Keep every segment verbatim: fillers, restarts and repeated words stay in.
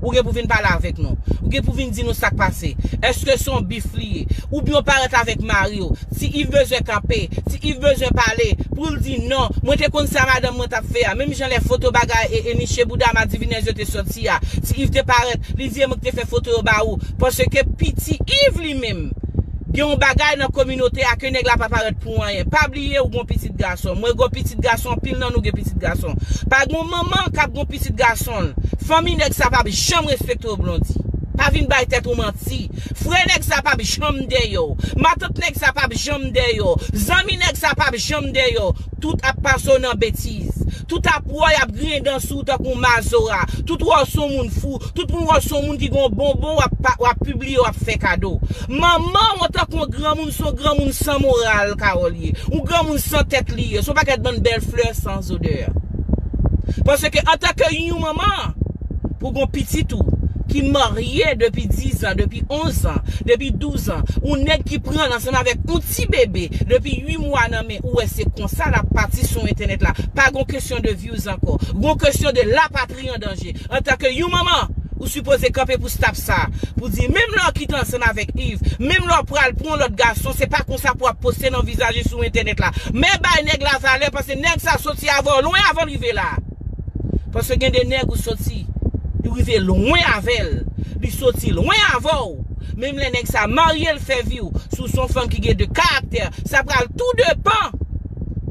Ou gen pou vin pale avèk nou. Ou gen pou vin di nou sa k pase. Èske se yon bif li ye? Oubyen w parèt avèk mari w? Ti Iv bezwen kanpe. Ti Iv bezwen pale. Pou l di non. Mwen te konn sa madanm mwen t ap fè a. Menm jan lè foto bagay e, e niche bouda madivinèz yo te sòti a. Ti Iv te parèt. Li di e mwen ki te fè foto yo ba ou. Paske piti Iv li menm. Gen yon bagay nan kominote a ke nèg la pa parèt pou anyen. Pa bliye ou gon pitit gason. Mwen gon pitit gason, anpil nan nou gen pitit gason. Pa gon manman k ap gon pitit gason l. Fanmi nèg sa p ap janm respekte w, Blondy. Pa vin bay tèt ou manti. Frè nèg sa p ap janm dèyè w. Matant nèg sa p ap janm dèyè w. Zanmi nèg sa p ap janm dèyè w. Tout ap pase w nan betiz. Tout ap wè w, y ap griyen dan sou w tankou mazora. Tout wè w se yon moun fou. Tout moun wè w se yon moun ki gen yon bonbon w ap, pa- w ap pibliye, w ap fè kado. Manman w antanke yon granmoun, se yon granmoun san moral, Carole ye. Yon granmoun san tèt li ye. Se yon pakèt bann bèl flè san zodè. Paske antanke yon manman, pou gon pitit ou ki marye depi diz an, depi onz an, depi douz an, yon nèg ki pran l ansanm avèk yon ti bebe depi uit mwa nan men ou, wè se konsa l ap pati sou entènèt la. Pa gon kesyon de views ankò. Gon kesyon de lapatri an danje. Antanke yon manman, ou sipoze kanpe pou stop sa. Pou di, menm lè w kite ansanm avèk Iv, menm lè w pral pou yon lòt gason, se pa konsa pou w ap poste nan vizaj li sou entènèt la. Men bay nèg la valè, paske nèg sa soti avè w lwen avan l rive la. Paske gen de nèg ou soti, li rive lwen avè l. Li soti lwen avè w. Menm lè nèg sa marye l fè vi w, si w se yon fanm ki gen de karaktè, sa pral tou depan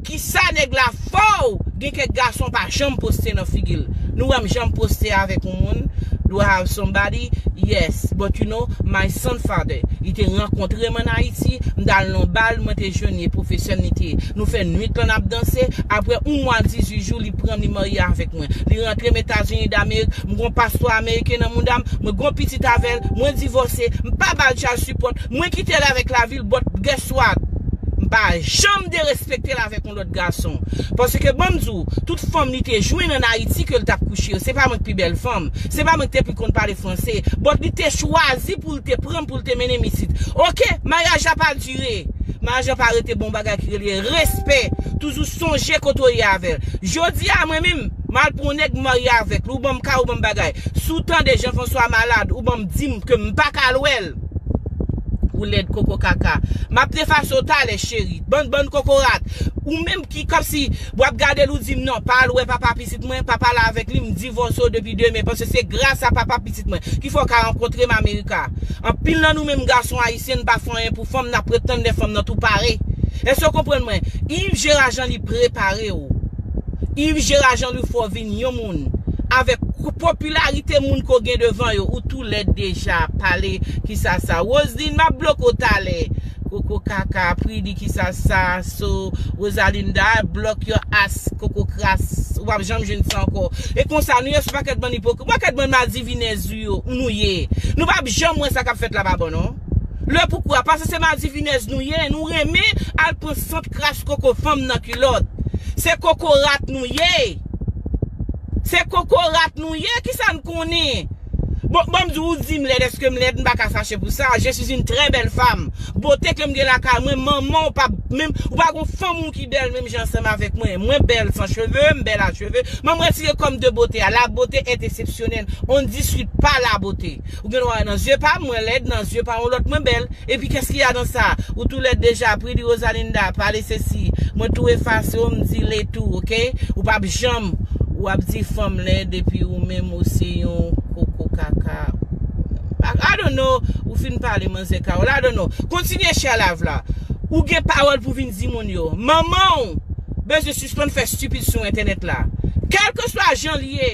kisa nèg la fè w. Gen kèk gason pa janm poste nan figi l. Nou wè m janm poste avèk yon moun? Do I have somebody? Yes, but you know, my son father, li te rankontre m ann Ayiti, m t al nan bal, mwen te jwenn li, pwofesè m li te ye. Nou fè nwit lan n ap danse, apre yon mwa dizuit jou, li pran m, li marye avèk mwen. Li rantre m Etazini Damerik, m gon paspò ameriken nan mouda m, mwen gon pitit avè l, mwen divòse, m pa ba l child support, mwen kite l avèk lavi l, but guess what? M pa janm derespekte l avèk yon lòt gason. Paske ban m di w, tout fanm li te jwenn ann Ayiti ke l t ap kouche yo, se pa mwen k pi bèl fanm, se pa mwen k te pi konn pale franse, but li te chwazi pou l te pran m, pou l te mennen m isit. Oke, maryaj la pa dire. Maryaj la pa rete bon bagay ki rele respè. Toujou sonje kote w ye avè l. Jodi a, mwen menm, m al pran yon nèg m marye avèk li, ou ban m kay, ou ban m bagay. Si w tande Jean François malad, ou ban m di m ke m pa ka al wè l. Ou lèd koko kaka. M ap defase w talè, cheri. Bann, bann kokorat. Ou menm ki kòmsi w ap gade l, ou di m non, pa al wè papa pitit mwen, pa pale avèk li, m divòse w depi demen. Paske se gras a papa pitit mwen ki fè w ka rankontre m Amerika. Anpil nan nou menm gason ayisyen, n pa fè anyen pou fanm, n ap ret tann lè fanm nan tou pare. Èske w konprann mwen? Yves Gérard Jean li prepare w. Yves Gérard Jean li fè w vin yon moun. Avèk popilarite moun ke w gen devan yo, ou tou lèd deja, pale, kisa sa. Roseline, m ap bloke w talè. Koko kaka, Pridi, kisa sa, so, Rosalinda, block your ass, koko kras, ou p ap janm jwenn sa ankò. E konsa, nou ye sou pakèt bann ipokrit, pakèt bann madivinèz ou yo, nou ye. Nou p ap janm wè sa k ap fèt la pa bon, non. Le poukwa, paske se madivinèz nou ye, nou renmen al pran sant kras koko fanm nan kilòt. Se kokorat nou ye. Se kokorat nou ye, kisa n konnen? Bon, bon, m di w, ou di m lèd, èske m lèd? M pa ka fache pou sa. Je suis une très belle femme. Bote ke m gen lakay mwen, manman w pa menm, ou pa gon fanm ou ki bèl menm jan ansanm avèk mwen. Mwen bèl san cheve, m bèl a cheve. Mwen, m retire kòm de bote a. La beauté est exceptionnelle. On ne discute pas la beauté. Ou gen dwa wè nan zye pa m, mwen lèd, nan zye pa yon lòt, mwen bèl. Epi qu'est-ce qu'il y a dans ça? Ou tou lèd deja, Pridi Rosalinda, pale sesi. Mwen tou efase w, m di le tou, oke? Ou p ap janm, w ap di fanm lèd epi ou menm ou se yon koko kaka. I, I don't know, ou fin pale manzè Carole, I don't know. Kontinye share live la. Ou gen pawòl pou vin di moun yo. Manman w bezwen sispann fè stupid sou entènèt la. Kèlkeswa jan l ye,